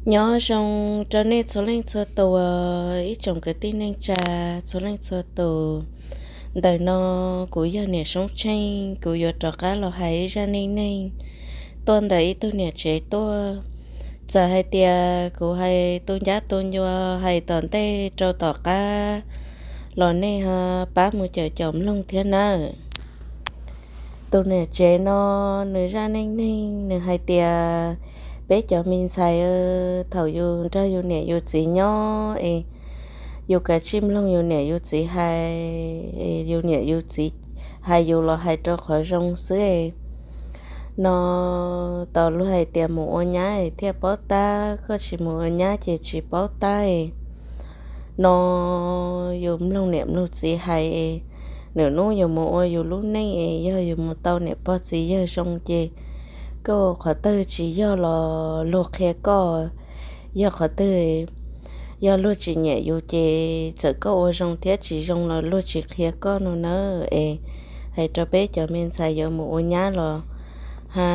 Nyob zoo rau nej txhua leej txhua tus, ib tsoom kwv tij neej tsa txhua leej txhua tus. Ntawm no kuv yog niam Soob Tsheej, kuv yuav rov qab los hais ib zaj neej neeg tuaj ntawm ib tug niam tsev tuaj. Txawm hais tias kuv hais tu ncab tu ncua hais tom ntej rau tom qab los nej ho pab mus caum caum mloog thiab nawb. Tus niam tsev no nws zaj neej neeg nws hais tias peb cov me ntxhais thaum yus nrog yus niam yus txiv nyob es yus kav tsij mloog yus niam yus txiv hais, yus niam yus txiv hais yus los hais rau qhov zoo xwb no. Tos luag hais tias mus ua nyab thiaj paub tab, koj tsis mus ua nyab ces tsis paub tab no. Yus mloog niam mloog txiv hais, nws nub yus mus ua yus lub neej es yog yus mus tau niam pog txiv yawg zoo ces koj ua qhov twg tsis yog los luag qhia koj, yog qhov twg yog luag tsis nyiam yus ces txawm koj ua zoo thiab tsis zoo los luag tsis qhia koj no nawb. Es hais rau peb cov me ntxhais yuav mus ua nyab los ha,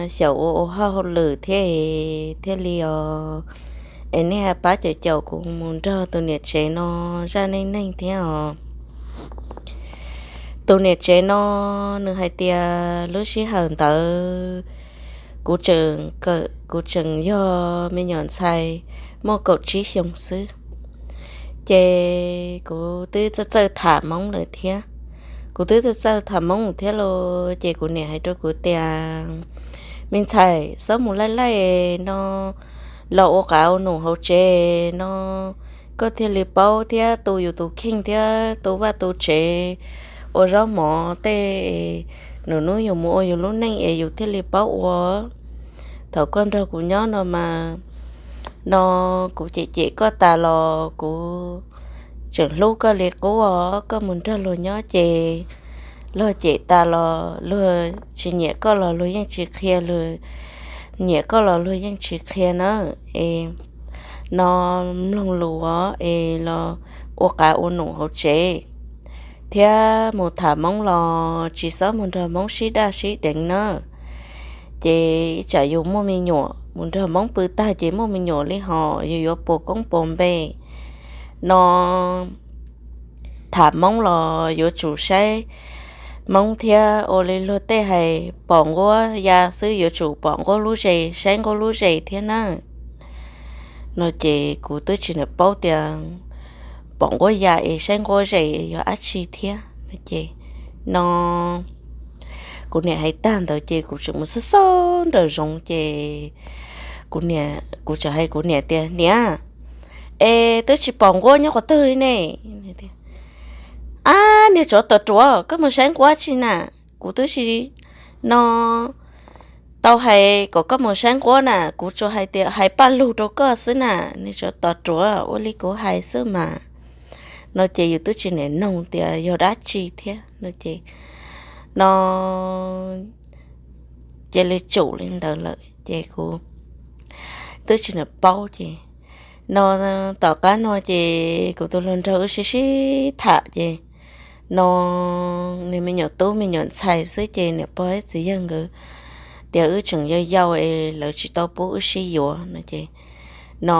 xyaum ua ua hauj lwm thiab thiaj li os. Es nej ha pab caum caum kuv mus nrog tus niam tsev no zaj neej neeg thiab os. Tus niam tsev no nws hais tias lub sij hawm ntawd kuv tseem, kuv tseem yog me nyuam ntxhais muaj kaum tsib xyoo xwb. Ces kuv twb txawj txawj tham Hmoob lawm thiab. Kuv twb txawj txawj tham Hmoob thiab los ces kuv niam hais rau kuv tias, me ntxhais, txhob mus laij laij no los ua qav ua num hauv tsev no, koj thiaj li paub thiab tu yus tus kheej thiab tu vaj tu tsev, ua zaub mov tej, nws nub yus mus ua yus lub neej es yus thiaj li paub ua. Thaum koj nrog kuv nyob no mas no kuv cem cem koj tas los kuv tseem hlub koj li qub os. Koj mus nrog luag nyob ces luag cem tas los luag tsis nyiam koj los luag yeej tsis qhia, luag nyiam koj los luag yeej tsis qhia na. Es no mloog lus es los ua qav ua num hauv tsev thiab mus tham Hmoob los tsis txhob mus nrog Hmoob sib daj sib deev na. Ces ib tsam yus muaj me nyuam, mus nrog Hmoob pw tag ces muaj me nyuam li hos yus yuav puas koob puas npe no. Tham Hmoob los yuav tsum saib Hmoob thiab, ua li luag tej hais pom nquab ya xwb yuav tsum pom nquab lub zes, saib nquab lub zes thiab na. No ces kuv twb tsis paub tias pom nquab ya es saib nquab zes yog dab tsi thiab no ces no kuv niam hais tag ntawd ces kuv tseem mus xauj xauj nraum zoov ces kuv niam, kuv tseem hais kuv niam tias, niam, es twb tsis pom nquab nyob qhov twg li ne? Ab, niag tsov tom ruam, koj mus saib nquab tsi na? Kuv twb tsis no tau hais kom koj mus saib nquab na, kuv tsuas hais tias hais paj lug rau koj xwb na, niag tsov tom ruam, ua li kuv hais xwb mas. No ces yus twb tsis niam noog tias yog dab tsi thiab no ces no cia li tsum li ntawd lawm ces kuv twb tsis niam paub ces no tom qab no ces kuv tus hluas nraug wb sib sib tham ces no nws me nyuam tub me nyuam ntxhais xwb ces niam pog thiab txiv yawg nkawd tias wb tseem yau yau es lawv tsis tau pub wb sib yuav no ces no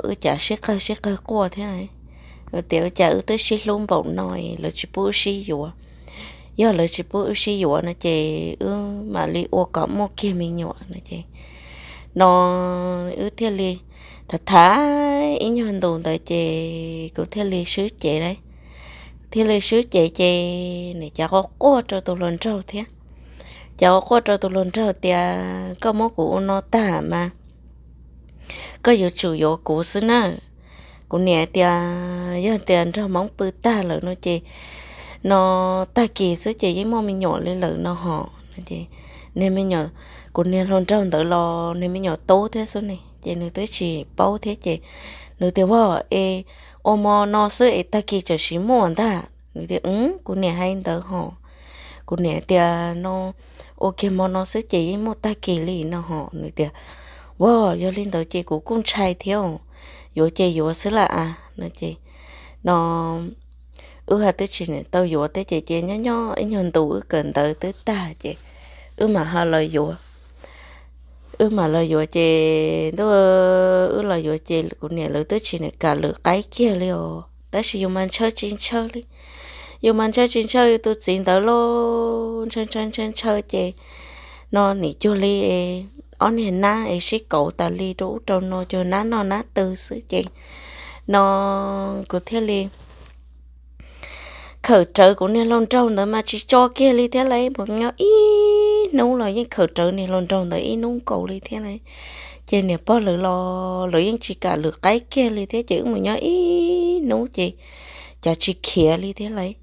wb cas sib qawg sib qawg quaj thiab tias ua cas wb twb sib hlub npaum no lawv tsis pub wb sib yuav. Yog lawv tsis pub wb sib yuav no ces wb mam li ua kom muaj kiag me nyuam no ces no wb thiaj li tham tham ib nyuag ntus ntawd ces kuv thiaj li swb cev lawm. Thiaj li swb cev ces nws cas quaj quaj rau tus hluas nraug thiab. Cas quaj quaj rau tus hluas nraug tias koj muab kuv ua no tag mas koj yuav tsum yuav kuv xwb na. Kuv niam tias yog tias nrog Hmoob pw tag lawm no ces no tag kis xwb ces yeej muaj me nyuam li lawm no hos. Niag me nyuam, kuv niag hluas nraug ntawd los niag me nyuam tub thiab xwb ne ces nws twb tsis paub thiab ces nws tias, vag es ua mo no xwb es tag kis tsam sim muaj ntag. Nws tias, kuv niam hais ntawd hos. Kuv niam tias no ua kiag mo no xwb ces yeej muaj tag kis li no hos. Nws tias, vag yog li ntawd ces kuv kuj ntshai thiab, yuav ces yuav xwb lam a no ces no wb ha twb tsis niam tau yuav thiab ces ces nyob nyob ib nyuag ntus wb kawm ntawv twb tag ces wb mam ho los yuav. wb mam los yuav ces ntuj, wb los yuav ces kuv niam lawv twb tsis kam lwm qaib kiag li os, tab sis yus mas ntshaw tsis ntshaw li. Yus mas ntshaw tsis ntshaw, yus tus txiv ntawd los ntshaw ntshaw ntshaw ntshaw ces no nim cuag li ob niag nab es sib kauv tas li rau ub rau no, cuag nab noj nab tw xwb ces no kuv thiaj li khawm rawv kuv niag hluas nraug ntawd mas tsis tso kiag li thiab lauj. Mus nyob ib hnub los yeej khawm rawv niag hluas nraug ntawd ib hnub nkaus li thiab lauj. Ces niam pog lawv los lawv yeej tsis kam lwm qaib kiag li thiab ces wb mus nyob ib hnub ces cas tsis khiav li thiab lauj.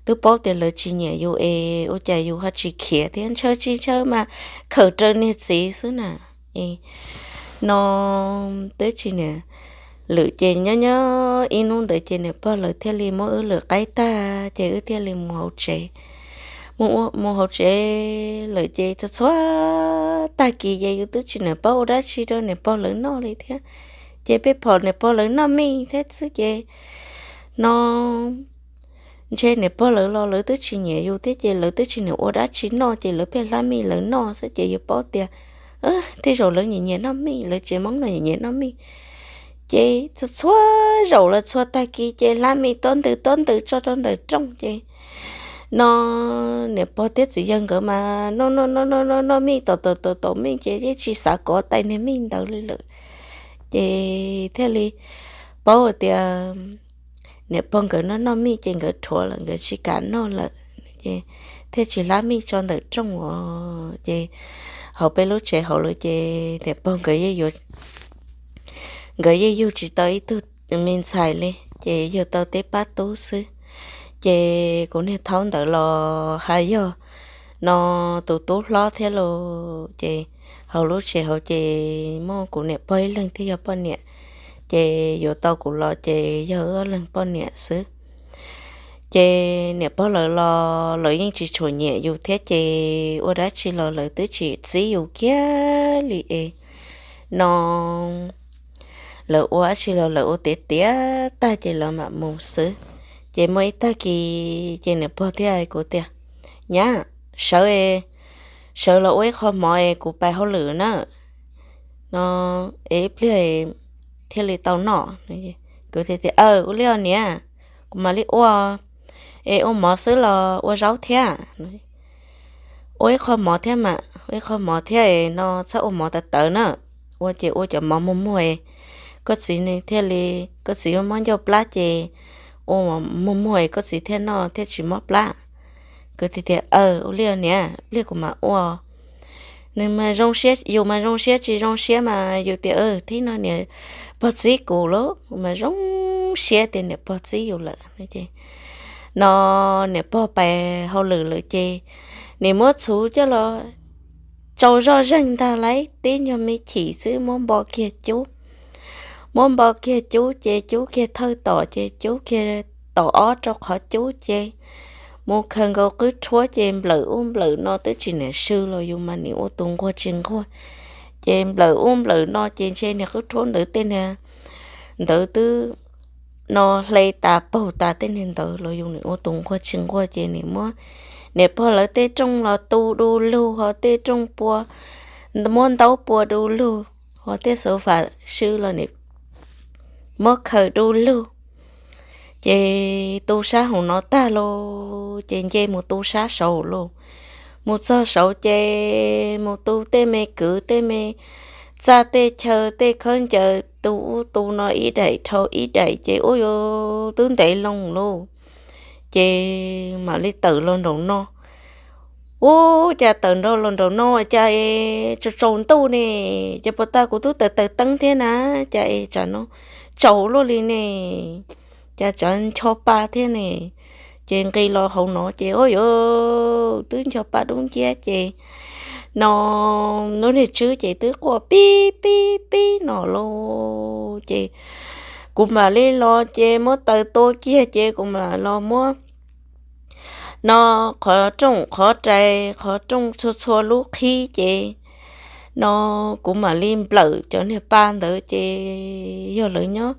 Twb paub tias lawv tsis nyiam yus es ua cas yus ho tsis khiav thiab, ntshaw tsis ntshaw mas khawm rawv niag txiv xwb na. No twb tsis niam lwm ces nyob nyob ib hnub ntawd ces niam pog lawv thiaj li muab wb lwm qaib tag ces wb thiaj li mus hauv tsev. Mus hauv tsev lawm ces txhua txhua tag kis ces yus twb tsis niam paub ua dab tsi rau niam pog lawv noj li thiab. Ces peb phom niam pog lawv noj mij thiab xwb ces no ntshe niam pog lawv los lawv twb tsis nyiam yus thiab ces lawv twb tsis niam ua dab tsi noj ces lawv pheej hlab mij lawv noj xwb ces yus paub tias tej zaum lawv nyiam nyiam noj mij, lawv tsev Hmoob no nyiam nyiam noj mij. Ces txhua txhua zaum los txhua tag kis ces hlab mij tob ntws tob ntws tso rau ntawm rooj ces no niam pog thiab txiv yawg nkawd mas noj noj noj noj noj noj mij tom tom tom tom mij ces yeej tsis xav kov tais niag mij ntawd li lawm. Ces thiaj li paub tias niam pog nkawd noj noj mij ces nkawd rhuav lawm, nkawd tsis kam noj lawm. Ces thiaj tsis hlab mij tso ntawm rooj os. Ces hauv peb lub tsev hauv lawm ces niam pog nkawd yeej yug tsis tau ib tug me ntxhais li, ces yug tau tej pab tub xwb. Ces kuv niag thaub ntawd los haj yog no tus tub hlob thiab lauj. Ces hauv lub tsev hauv ces muaj kuv niam pog ib leeg thiaj yog poj niam, ces yuav tau kuv los ces yog wb ob leeg poj niam xwb. Ces niam pog lawv los lawv yeej tsis tshua nyiam yus thiab ces ua dab tsi los lawv twb tsis txib yus kiag li es no lawv ua dab tsi los lawv ua tiav tiav tag ces lawv mam mus xwb. Ces muaj ib tag kis ces niam pog thiaj hais kuv tias, Nyab, sawv, sawv los ua ib qho mov es kuv pais hauj lwm na, no es ib pliag thiaj li tau noj. Kuv tias, Aw, ua li os niam, kuv mam li ua, es ua mov xwb los ua zaub thiab? Ua ib qho mov thiab mas, ua ib qho mov thiab no txhob ua mov tawv tawv na, ua ces ua cov mov muag muag, koj txiv thiaj li, koj txiv muab ncauj plab ces ua muag muag koj txiv thiaj noj thiaj tsis mob plab. Kuv tias, Aw, ua li niam, ib pliag kuv mam ua. Nws mas zoo siab, yus mas zoo siab tsis zoo siab mas yus tias, Thib no niam pog txib kuv lauj, kuv mas zoo siab tias niam pog txib yus lawm. No niam pog pais hauj lwm lawm ces nim muab txhuv coj los tsau zoj zeeg ntag lauj, tib nyuag me chim xwb muab npo kiag cub. Muab npo kiag cub ces cub kiag thawj tom ces cub kiag tom ob rau qhov cub ces mus khaws nkaus qwb rhuab ces nplawm ub nplawm no twb tsis niam sw los yus mas nim ua tus nquag tsis nquag. Ces nplawm ub nplawm no ces ntshe niag qwb rhuab ntawd tej niag ntawd twb no hle tas paug tas tej niag ntawd los yus nim ua tus nquag tsis nquag ces nim muab niam pog lawv tej rooj los tu du lug ho tej rooj pua, muab ntaub pua du lug ho tej xauv fas sw los nim muab khaws du lug. Ces tu sab hauv no tag lauj ces nce mus tu sab saud lauj. Mus txog saud ces mus tu tej me kwv tej me txaj tej chaw tej khaub ncaws tu ub tu no ib daim dhau ib daim ces ua yuav twb ntev loo lauj. Ces mam li tawm los nraum no. Ub, cas tawm nrog los nraum no cas es tsaus tsaus ntuj ne, ces puas tas kuv twb tawm tawm teeb thiab na, cas es tsam no tsaus luaj li ne, cas tsam ncho pa thiab ne. Ces nqis los hauv no ces ua yuav twb ncho pa dub nciab ces no lub niag tswb ces twb quaj pib pib pib no lauj. Ces kuv mam li los ces muab taws tua kiag ces kuv mam los muab no qhov rooj qhov rais qhov rooj txhua txhua lub qhib ces no kuv mam li nplawm cov niag pa ntawd ces yog lawv nyob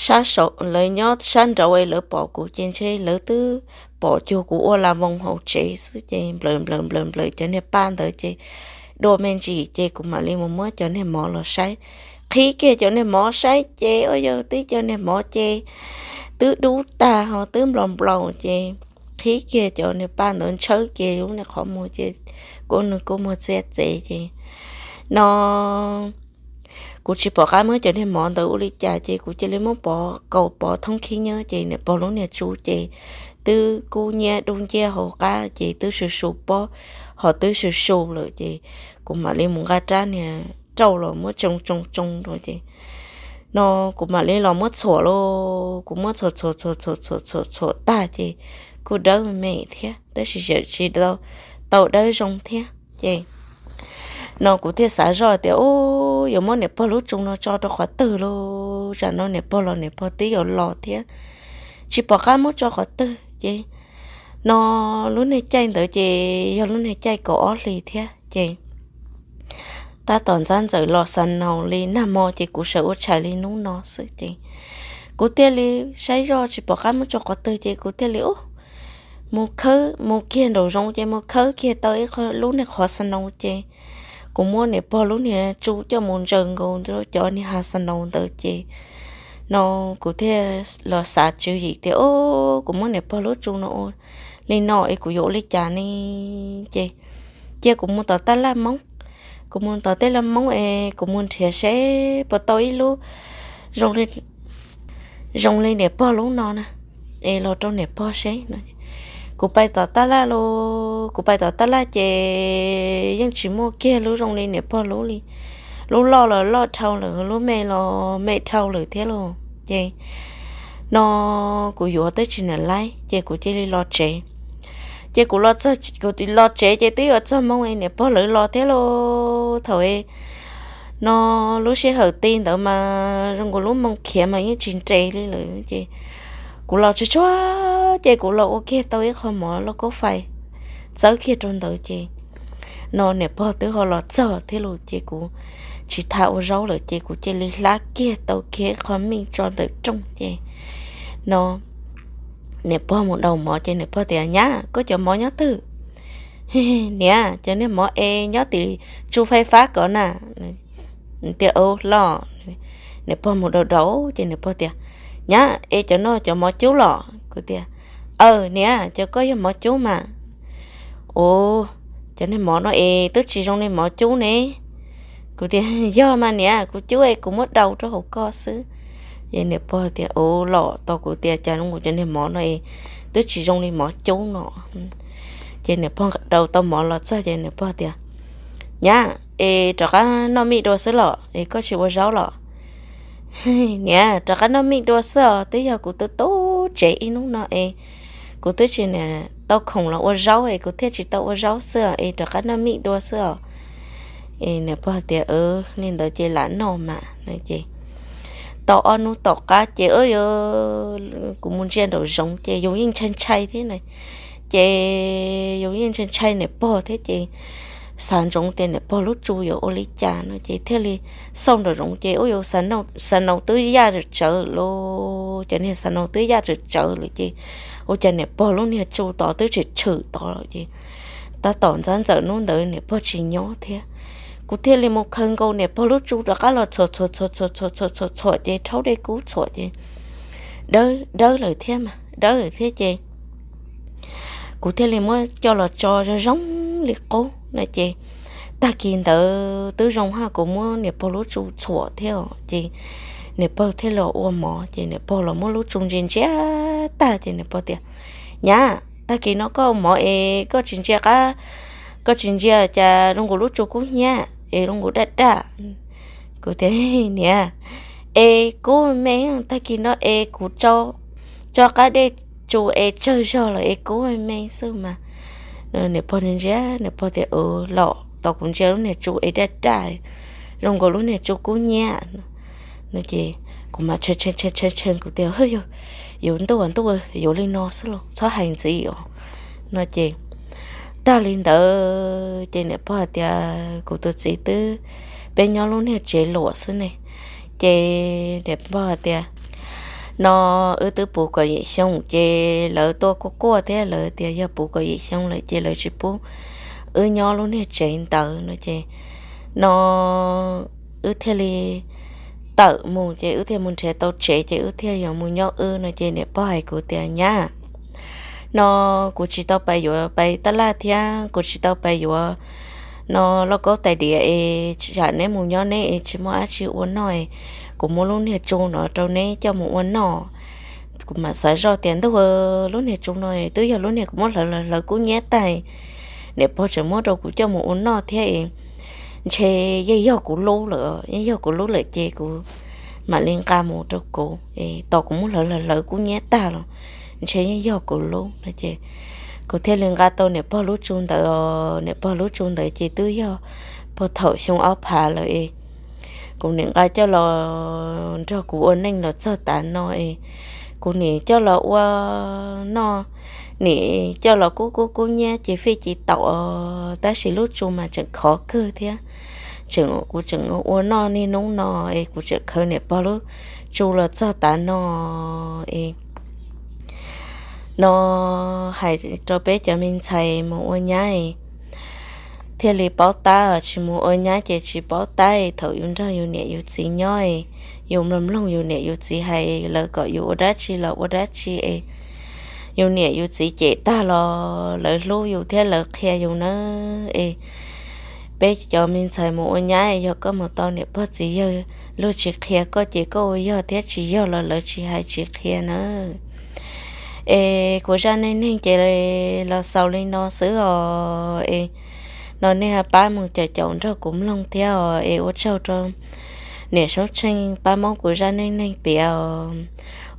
sab saum, lawv nyob sab nraud es lawv pom kuv ces ntshe lawv twb pom cuag kuv ua la voos hauv tsev xwb ces nplawm nplawm nplawm nplawm cov niag pa ntawd ces dua me ntsis ces kuv mam li mus muab cov niag mov los saib. Qhib kiag cov niag mov saib ces ua yog twb cov niag mov ces twb dub tag ho twb nplaus nplaus ces qhib kiag cov niag paj ntawd ntshawb kiag lub niag qhov muag ces kuv nws kua muag txiav txev ces no kuv tsis pom qab muab cov niag mov ntawd ua li cas ces kuv cia li muab pov kaus pov thoob khib nyob ces niam pog lub niag tsu ces twb kub nyiab dub nciab hauv qab ces twb su su pob ho twb su su lawm ces kuv mam li mus nqa rab niag rauj los muab tsoo tsoo tsoo rau ces no kuv mam li los muab txhuam lauj, kuv muab txhuam txhuam txhuam txhuam txhuam txhuam txhuam tag ces kuj dawb me me thiab tab sis tseem tsis tau dawb zoo thiab ces no kuv thiaj xav zoj tias, Ub, yuav muab niam pog lub tsu no tso rau qhov twg lauj? Tsam no niam pog los niam pog twb yuav los thiab, tsis pom qab muab tso qhov twg ces no lub niag caij ntawd ces yog lub niag caij kaum ob hlis thiab ces tab tom ntxab ntxawm los xa naus li nag hmo ces kuv sawv ua tshais li hnub no xwb ces kuv thiaj li saib zoj tsis pom qab muab tso qhov twg ces kuv thiaj li ub mus khawb mus kiag nraum zoov ces mus khawb kiag tau ib lub niag qhov xa naus ces kuv muab niam pog lub niag tsu coj mus ntsaws nkaus cov niag hav xa naus ntawd ces no kuv thiaj los xav tswv yim tias, Ub, kuv muab niam pog lub tsu no ua li no es kuv yuav ua li cas ne? Ces cia kuv mus tom taj laj Hmoob, kuv mus tom tej laj Hmoob es kuv mus nrhiav seb puas tau ib lub zoo li zoo li niam pog lub no na, es los rau niam pog seb no. Kuv pais tom taj laj lauj, kuv pais tom taj laj ces yeej tsis muaj kiag lub zoo li niam pog lub li. Lub loj los loj dhau lawm, lub me los me dhau lawm thiab lauj. Ces no kuv yuav twb tsis nam laib ces kuv cia li los tsev. Ces kuv los txog, kuv los tsev ces twb yuav txog moo es niam pog lawv los thiab lauj. Thaum no lub sij hawm ti ntawd mas zoo nkaus lub moo khiav mas yeej tsis nres li lawm ces kuv los tsuag tsuag ces kuv los ua kiag tau ib qho mov lauj kaub fais txawb kiag rau ntawd ces no niam pog twb ho los txog thiab lauj ces kuv tsis tham ua zaub lawm ces kuv cia li hlab kiag tau kiag ib qho mij tso ntawm rooj ces no niam pog mus daus mov ces niam pog tias, Nyab, koj cov mov nyob twg? Niam, cov niag mov es nyob tim tsu fais fab ko na. Tias, Los. Niam pog mus daus daus ces niam pog tias, Nyab, es cov no cov mov cub los? Kuv tias, Aw niam, cov koj yog mov cub mas. Ua, cov niag mov no es twb tsis zoo li mov cub ne. Kuv tias, Yog mas niam, kuv cub es kuv muab daus rau hauv ko xwb. Ces niam pog tias, Ua los, tau kuv tias cas zoo nkaus cov niag mov no es twb tsis zoo li mov cub no. Ces niam pog daus tau mov los txog ces niam pog tias, Nyab, es rov qab noj mij dua xwb los es koj tsis ua zaub los? Niam, rov qab noj mij dua xwb os, twb yog kuv tu tu tsev ib hnub no es kuv twb tsis niam tau khoom los ua zaub es kuv thiaj tsis tau ua zaub xwb os, es rov qab noj mij dua xwb os. Es niam pog tias, Li ntawd ces lam noj mas. Ces tau ob hnub tom qab ces kuv mus ntsia nraum zoov ces yus yeej ntshai ntshai thiab na. Ces yus yeej ntshai ntshai niam pog thiab ces xav ntsoov tias niam pog lub tsu yuav ua li cas no ces thiaj li xauj nraum zoov ces ua yus xav naus twb yaj tsawv tsawv lawm, cov niag xav naus twb yaj tsawv tsawv lawm ces ua cas niam pog lub niag tsu tod twb tsis tshwm tod lawm ces tab tom ntxab ntxawm hnub ntawd niam pog tsis nyob thiab. Kuv thiaj li mus khaws nkaus niam pog lub tsu rov qab los txhuam txhuam txhuam txhuam txhuam txhuam txhuam ces rhaub dej kub txhuam ces dawb dawb lawm thiab mas, dawb lawm thiab ces kuv thiaj li muab coj los tso zoo zoo li qub no ces tag kis ntawd twb zoo haj kuv muab niam pog lub tsu txhuam thiab ces niam pog thiaj los ua mov ces niam pog los muab lub tsu ntsia ntsia tag ces niam pog tias, Nyab, tag kis no koj ua mov es koj tsis ntsia qab, koj tsis ntsia cas zoo nkaus lub tsu kub hnyiab es zoo nkaus daj daj? Kuv tias, Niam, es kub me me, tag kis no es kuv tso qab dej tsu es tsawg zog lawm es kub me me xwb mas. Niam pog ntsia, niam pog tias, Los tau kuv ntsia lub niag tsu es daj daj, zoo nkaus lub niag tsu kub hnyiab no ces kuv mas tshee tshee tshee kuv tias, Yog yuav ntuj ntuj yuav li no xwb los txhob hais ntxiv os no ces tag li ntawd ces niam pog hais tias, Kuv tus txiv twb, peb nyob lub niag tsev luam xwb ne. Ces niam pog hais tias, No wb twb puv kaum yim xyoo ces lawv tuaj kuaj kuaj thiab lawv tias yog puv kaum yim xyoo lawm ces lawv tsis pub wb nyob lub niag tsev ntawd no ces no wb thiaj li tawm mus ces wb thiaj mus nrhiav tau tsev ces wb thiaj yuav mus nyob wb no ces niam pog hais kuv tias nyab, no kuv tsis tau pais yuav pais taj laj thiab kuv tsis tau pais yuav no lauj kaub tais diav es tsam neb mus nyob neb es tsis muaj dab tsi ua noj, kuv muab lub niag tsu no rau neb coj mus ua noj. Kuv mam xav zoj tias ntuj, lub niag tsu no twb yog lub niag kuv muab hlawv hlawv kub hnyiab tag, niam pog tseem muab rau kuv coj mus ua noj thiab es ntshe yeej yog kuv lub lawm, yeej yog kuv lub lawm ces kuv mam li nqa mus rau kuv, tos kuv muab hlawv hlawv hlawv kub hnyiab tag los ntshe yeej yog kuv lub no ces kuv thiaj li nqa tau niam pog lub tsu ntawd. Niam pog lub tsu ntawd ces twb yog puag thaum xyoo ob phav lawm es kuv niam nqa coj los nrog kuv ua neej los txog tav no es kuv niam coj los ua noj, niam coj los kub kub kub hnyiab ces fij ci taum os, tab sis lub tsu mas tseem khov kawg thiab. Tseem kuv tseem ua noj niaj hnub no es kuv tseem khaws niam pog lub tsu los txog tav no es no hais rau peb cov me ntxhais mus ua nyab thiaj li paub tab, tsis mus ua nyab ces tsis paub tab. Thaum yus nrog yus niam yus txiv nyob, yus mloog mloog yus niam yus txiv hais, lawv kom yus ua dab tsi los ua dab tsi es yus niam yus txiv cem tag los lawv hlub yus thiab lawv qhia yus nawb. Es peb cov me ntxhais mus ua nyab, yog koj mus tau niam pog txiv yawg luag tsis qhia koj ces koj ua yog thiab, tsis yog los lawv tsis hais tsis qhia nawb. Es kuv zaj neej neeg ces los xaus li no xwb os. Es no nej pab mus caum caum nrog kuv mloog thiab os. Es ua tsaug rau niam Soob Tsheej pab muab kuv zaj neej neeg piav os.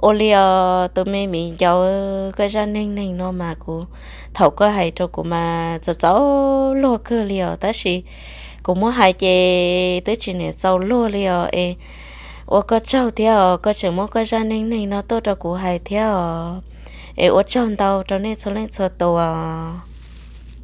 Ua li os tus me miv ncaus, koj zaj neej neeg no mas kuv, thaum koj hais rau kuv mas txaus txaus luag kawg li os, tab sis kuv muab hais ces twb tsis niam txaus luag li os. Es ua koj tsaug thiab os, koj tseem muab koj zaj neej neeg no tuaj rau kuv hais thiab os. Es ua tsaug ntau rau nej txhua leej txhua tus os.